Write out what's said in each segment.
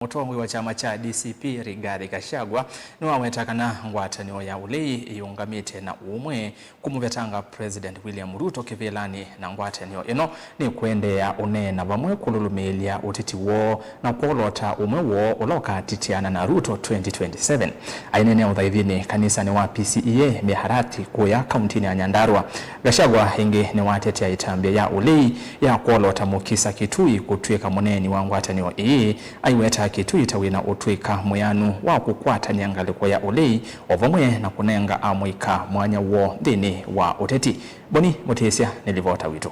Mutongoi wa chama cha DCP Rigathi Gachagua niwawetakana ngwatanio ya ulei iyungamite na umwe kumuvetanga President William Ruto kivilani na ngwatanio ino ni kuendeea unena vamwe kululumilia utiti woo na kwolota umwe woo ula ukatitiana na Ruto 2027. Ainene uthaithini kanisani wa PCEA Miharati kuya kauntini ya Nyandarua. Gachagua ingi ni watetea itambia ya ulei ya kwolota Mukisa Kitui kutwika muneni wa ngwatanio ii aiweta Kitui tawina utwika muyanu wa kukwata nyangaliko ya ulei ovamwe na kunenga amwika mwanya wo nthini wa uteti. Boni Mutisya nilivota witu.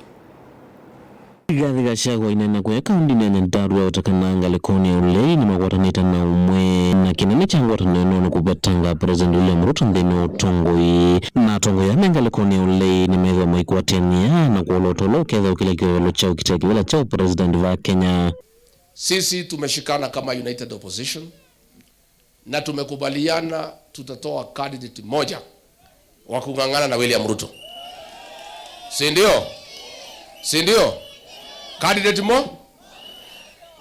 Rigathi Gachagua inene kuya kaunti ya Nyandarua utakana ngalikoni ya ulei ni magwatanite na umwe na kinene cha ngwatanio ino ni kuvetanga President William Ruto nthini wa utongoi na atongoi ame ngalikoni ya ulei ni methwa maikwatania na kuolota ula ukethia ukila kiwelo cha ukitia kivila cha president va Kenya. Sisi tumeshikana kama United Opposition na tumekubaliana tutatoa candidate moja wa kung'ang'ana na William Ruto, si ndio? Si ndio? Candidate mo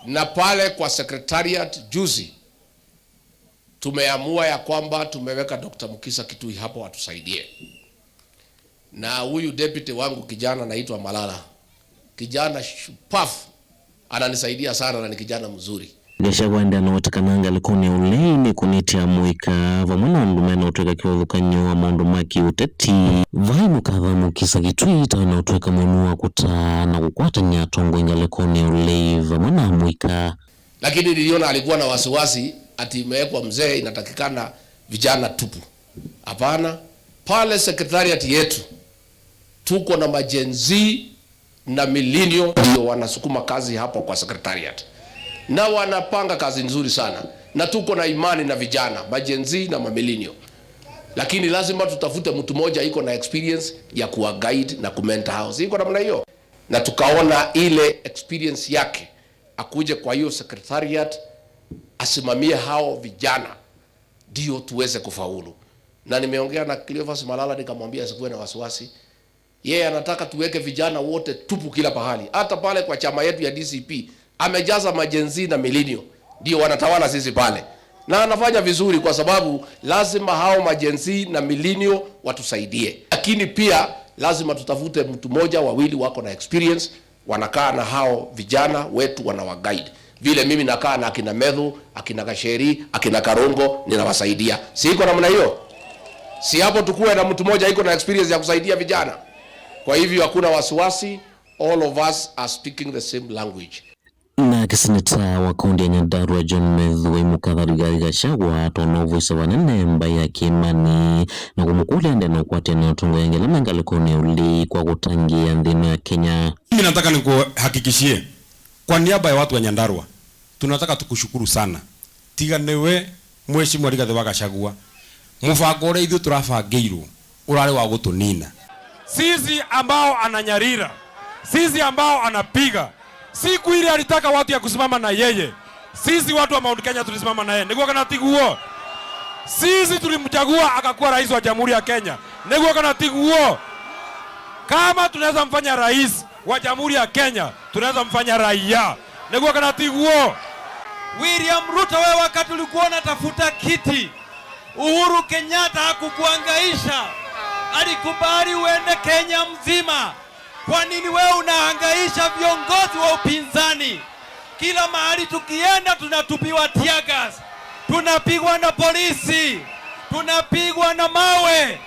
na pale kwa secretariat juzi tumeamua ya kwamba tumeweka Dr. Mukisa Kitui hapo atusaidie, na huyu deputy wangu kijana anaitwa Malala, kijana shupafu, ananisaidia sana na ni kijana mzuri. Gachagua endea watakana ngalikoni ya ulei ni kunitia mwika vamwe na andu mena utwika kivathukanyo wa maundu ma kiuteti vai mukatha Mukisa Kitui taona utwika mwenu wa kutaa na kukwatania atongoi ngalikoni ya ulei vamwe na mwika. Lakini niliona alikuwa na wasiwasi ati imewekwa mzee, inatakikana vijana tupu. Hapana, pale secretariat yetu tuko na ma-Gen Z na millennial ndio wanasukuma kazi hapo kwa secretariat, na wanapanga kazi nzuri sana, na tuko na imani na vijana ma-Gen Z na mamillennial, lakini lazima tutafute mtu mmoja iko na experience ya kuwa guide na kumentor hao, iko namna hiyo, na tukaona ile experience yake akuje kwa hiyo secretariat asimamie hao vijana ndio tuweze kufaulu. Na nimeongea na Cleophas Malala nikamwambia asikuwe na wasiwasi. Yeye anataka tuweke vijana wote tupu kila pahali, hata pale kwa chama yetu ya DCP amejaza ma-Gen Z na millennial ndio wanatawala sisi pale, na anafanya vizuri kwa sababu lazima hao ma-Gen Z na millennial watusaidie, lakini pia lazima tutafute mtu mmoja wawili wako na experience, wanakaa na hao vijana wetu wanawaguide vile mimi nakaa na akina Methu, akina Gasheri, akina Karongo ninawasaidia. Si iko namna hiyo? Si hapo tukuwe na mtu mmoja iko na experience ya kusaidia vijana. Kwa hivyo hakuna wasiwasi, all of us are speaking the same language. Na kiseneta wa kaunti ya Nyandarua John Methu waimukatha Rigathi Gachagua tona uvoisa vanene mbai ya Kimani na kumukulia ende na ukwatania utongo yangela mengalikoni ya ulei kwa kutangia nthino ya Kenya. Mimi nataka nikuhakikishie kwa niaba ya watu wa Nyandarua, tunataka tukushukuru sana. Tiga niwe Mheshimiwa Rigathi wa Gachagua, mubango uria ithuĩ turabangĩirwo urari wa gutunina. Sisi ambao ananyarira, sisi ambao anapiga, siku ile alitaka watu ya kusimama na yeye. Sisi watu wa Mount Kenya tulisimama na yeye. Niguo kana tiguo? Sisi tulimchagua akakuwa rais wa Jamhuri ya Kenya. Niguo kana tiguo? Kama tunaweza mfanya rais wa Jamhuri ya Kenya, tunaweza mfanya raia. Niguo kana tiguo? William Ruto, wewe wakati ulikuwa unatafuta kiti, Uhuru Kenyatta hakukuhangaisha, alikubali uende Kenya mzima. Kwa nini wewe unahangaisha viongozi wa upinzani? Kila mahali tukienda tunatupiwa tear gas, tunapigwa na polisi, tunapigwa na mawe.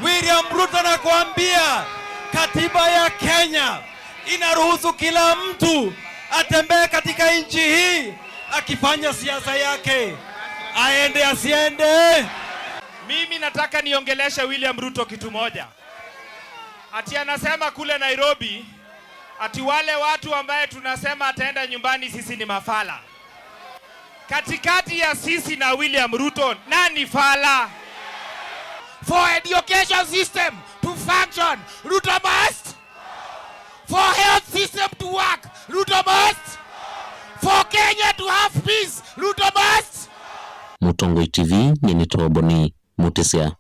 William Ruto nakuambia, katiba ya Kenya inaruhusu kila mtu atembee katika nchi hii akifanya siasa yake, aende asiende. Mimi nataka niongeleshe William Ruto kitu moja. Ati anasema kule Nairobi ati wale watu ambaye tunasema ataenda nyumbani sisi ni mafala. Katikati ya sisi na William Ruto nani fala? For education system to function, Ruto must. For health system to work, Ruto must. For Kenya to have peace, Ruto must. Mutongoi TV, nyenitoa Boni Mutisya.